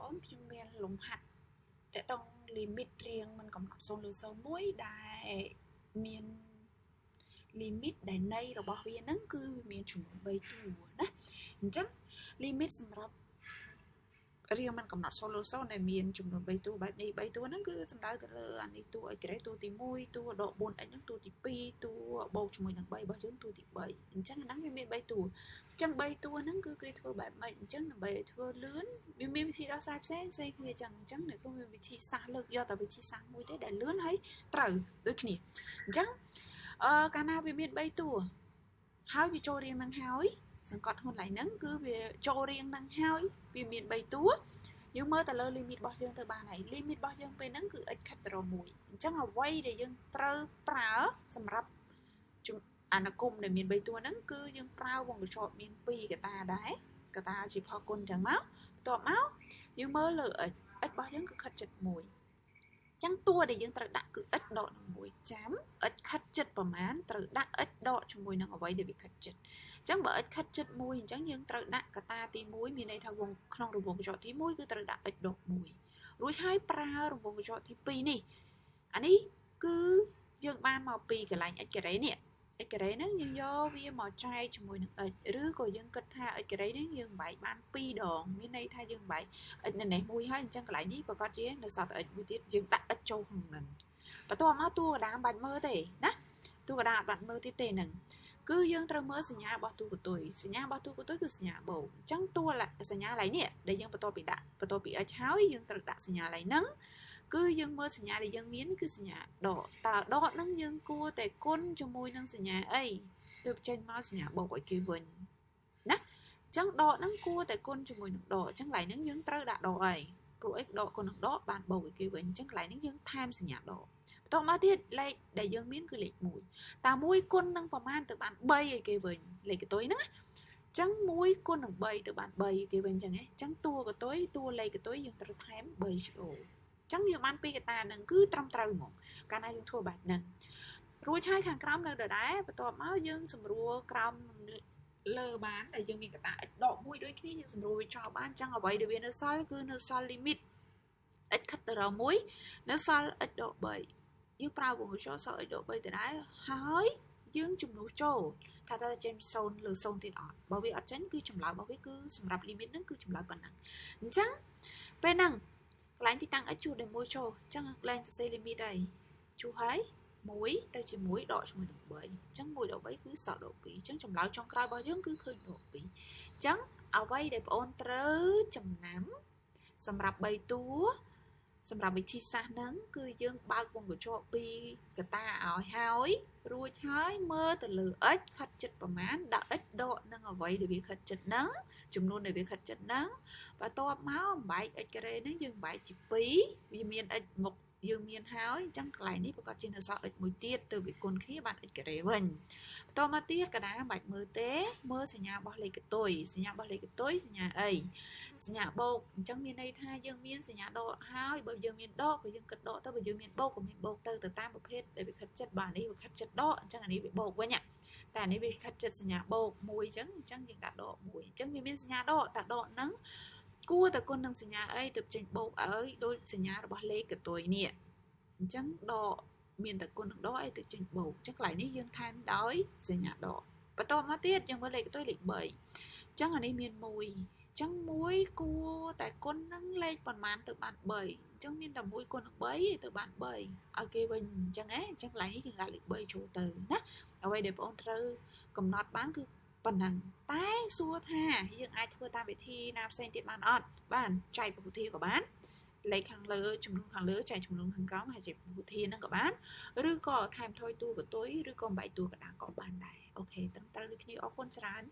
អូនខ្ញុំមានលំហាត់តកតង limit រៀងមិនកំណត់0លើ0មួយដែលមាន limit ដែលន័យរបស់វាហ្នឹងគឺវាមានចំនួន3តួណាអញ្ចឹង limit សម្រាប់រៀងមិនកំណត់0លើ0ដែលមានចំនួន3តួបែបនេះ3តួហ្នឹងគឺសំដៅទៅលើអានេះតួ x ក្រេតួទី1តួដក 4x ហ្នឹងតួទី2តួបូកជាមួយនឹង3របស់យើងតួទី3អញ្ចឹងអាហ្នឹងវាមាន3តួអញ្ចឹង3តួហ្នឹងគឺគេធ្វើបែបម៉េចអញ្ចឹងដើម្បីឲ្យធ្វើលឿនវាមានវិធីដោះស្រាយផ្សេងផ្សេងគ្នាអញ្ចឹងអញ្ចឹងនៅក្នុងមានវិធីសាស្ត្រលើកយកតែវិធីសាស្ត្រមួយទេដែលលឿនហើយត្រូវដូចគ្នាអញ្ចឹងកាលណាវាមាន3តួហើយវាចូលរៀងនឹងហើយសង្កត់ធ្ងន់ឡើងហ្នឹងគឺវាចូលរៀងនឹងហើយវាមាន3តួយើងមើលទៅលើ limit របស់យើងទៅបានហើយ limit របស់យើងពេលហ្នឹងគឺ x ខិតទៅរក1អញ្ចឹងអ្វីដែលយើងត្រូវប្រើសម្រាប់អនុគមដែលមាន3តួហ្នឹងគឺយើងប្រើវងកញ្ចក់មាន2កតាដែរកតាជាផលគុណអញ្ចឹងមកបន្ទាប់មកយើងមើលលើ x x របស់យើងគឺខិតចិត្ត1ចឹងតួដែលយើងត្រូវដាក់គឺ x ដកនឹង1ចាំ x ខិតចិត្តប្រមាណត្រូវដាក់ x ដកជាមួយនឹងអ្វីដែលវាខិតចិត្តអញ្ចឹងបើ x ខិតចិត្ត1អញ្ចឹងយើងត្រូវដាក់កតាទី1មានន័យថាវងក្នុងរង្វង់កញ្ចក់ទី1គឺត្រូវដាក់ x ដក1រួចហើយប្រើរង្វង់កញ្ចក់ទី2នេះអានេះគឺយើងបានមកពីកន្លែង x ការ៉េនេះ x ការ៉េហ្នឹងយើងយកវាមកចែកជាមួយនឹង x ឬក៏យើងគិតថា x ការ៉េហ្នឹងយើងបែកបាន2ដងមានន័យថាយើងបែក x នៅនេះមួយហើយអញ្ចឹងកន្លែងនេះប្រកាសជានៅសល់តែ x មួយទៀតយើងដាក់ x ចូលក្នុងហ្នឹងបន្ទាប់មកតួកណ្ដាលបាច់មើលទេណាតួកណ្ដាលអត់បាច់មើលទៀតទេហ្នឹងគឺយើងត្រូវមើលសញ្ញារបស់តួកតុយសញ្ញារបស់តួកតុយគឺសញ្ញាបូកអញ្ចឹងតួសញ្ញាឡៃនេះដែលយើងបន្ទាប់ពីដាក់បន្ទាប់ពី x ហើយយើងត្រូវដាក់សញ្ញាឡៃហ្នឹងគឺយើងមើលសញ្ញាដែលយើងមានគឺសញ្ញាដកតើដកហ្នឹងយើងគួរតែគុណជាមួយនឹងសញ្ញាអីទើបចេញមកសញ្ញាបូកឲ្យគេវិញណាអញ្ចឹងដកហ្នឹងគួរតែគុណជាមួយនឹងដកអញ្ចឹងកន្លែងហ្នឹងយើងត្រូវដាក់ដកអីព្រោះអីដកគុណនឹងដកបានបូកឲ្យគេវិញអញ្ចឹងកន្លែងហ្នឹងយើងថែមសញ្ញាដកបន្តមកទៀតលេខដែលយើងមានគឺលេខ1តើ1គុណនឹងប្រមាណទៅបាន3ឲ្យគេវិញលេខកតុយហ្នឹងណាចឹង1គុណនឹង3ទៅបាន3គេវិញចឹងហ៎ចឹងតួកតុយតួលេខកតុយយើងត្រូវថែម3ចូលចឹងយើងបានពីរកតាហ្នឹងគឺត្រឹមត្រូវហ្មងកាលណាយើងធ្វើបែបហ្នឹងរួចហើយខាងក្រោមនៅដដែលបន្ទាប់មកយើងសម្រួលក្រោមលើបានដែលយើងមានកតា x ដក1ដូចគ្នាយើងសម្រួលវាចោលបានចឹងអ្វីដែលវានៅសល់គឺនៅសល់ limit x ខិតទៅរក1នៅសល់ x ដក3យើងប្រើវងកញ្ចក់សល់ x ដក3ទៅដែរហើយយើងជំនួសចូលថាតើចេញ0លើ0ទៀតអត់បើវាអត់ចេញគឺចម្លើយរបស់វាគឺសម្រាប់ limit ហ្នឹងគឺចម្លើយប៉ុណ្ណឹងអញ្ចឹងពេលហ្នឹងកន្លែងទីតាំង x ជួសដល់1ចូលអញ្ចឹងលែងសរសេរ limit ហើយជួសហើយ1ទៅជាមួយដកជាមួយនឹង3អញ្ចឹង1ដក3គឺសល់ដក2អញ្ចឹងចម្លើយចុងក្រោយរបស់យើងគឺឃើញដក2អញ្ចឹងអ្វីដែលបងអូនត្រូវចំណាំសម្រាប់3តួសម្រាប់វិធីសាស្ត្រហ្នឹងគឺយើងបើកវងកញ្ចក់ពីកតាឲ្យហើយរួចហើយមើលទៅលើ x ខិតចិត្តប្រមាណដាក់ x ដកនឹងអ្វីដែលវាខិតចិត្តហ្នឹងចំនួនដែលវាខិតចិត្តហ្នឹងបន្ទាប់មកបំបែក x ការ៉េហ្នឹងយើងបំបែកជា2វាមាន x មុខយើងមានហើយអញ្ចឹងកន្លែងនេះប្រកាសជានៅសល់ x មួយទៀតទៅវាគុណគ្នាបាន x ការ៉េវិញបន្តមកទៀតកណ្ដាលមិនបាច់មើលទេមើលសញ្ញារបស់លេខកតុយសញ្ញារបស់លេខកតុយសញ្ញាអីសញ្ញាបូកអញ្ចឹងមានន័យថាយើងមានសញ្ញាដកហើយបើយើងមានដកក៏យើងគិតដកទៅបើយើងមានបូកក៏មានបូកទៅទៅតាមប្រភេទដែលវាខិតចិត្តបាទនេះវាខិតចិត្តដកអញ្ចឹងអានេះវាបូកវិញតែអានេះវាខិតចិត្តសញ្ញាបូកមួយអញ្ចឹងយើងដាក់ដកមួយអញ្ចឹងវាមានសញ្ញាដកតែដកហ្នឹងគួរតែគុណនឹងសញ្ញាអីទើបចេញបូកឲ្យដូចសញ្ញារបស់លេខកតុយនេះអញ្ចឹងដកមានតែគុណនឹងដកអីទើបចេញបូកអញ្ចឹងកន្លែងនេះយើងថែមដោយសញ្ញាដកបន្តមកទៀតយើងមើលលេខកតុយលេខ3អញ្ចឹងអានេះមាន1អញ្ចឹង1គួរតែគុណនឹងលេខប៉ុន្មានទៅបាន3អញ្ចឹងមានតែ1គុណនឹង3ទៅបាន3ឲ្យគេវិញអញ្ចឹងហ៎អញ្ចឹងកន្លែងនេះយើងដាក់លេខ3ចូលទៅណាអ្វីដែលបងប្អូនត្រូវកំណត់បានគឺប៉ុណ្ណឹងតែសួរថាយើងអាចធ្វើតាមវិធីណាផ្សេងទៀតបានអត់បានចែកពហុធាក៏បានលេខខាងលើចំនួនខាងលើចែកចំនួនខាងក្រោមហើយចែកពហុធាហ្នឹងក៏បានឬក៏ថែមថយតួកតុយឬក៏បំបែកតួកណ្ដាលក៏បានដែរអូខេត្រឹមត្រូវដូចគ្នាអរគុណច្រើន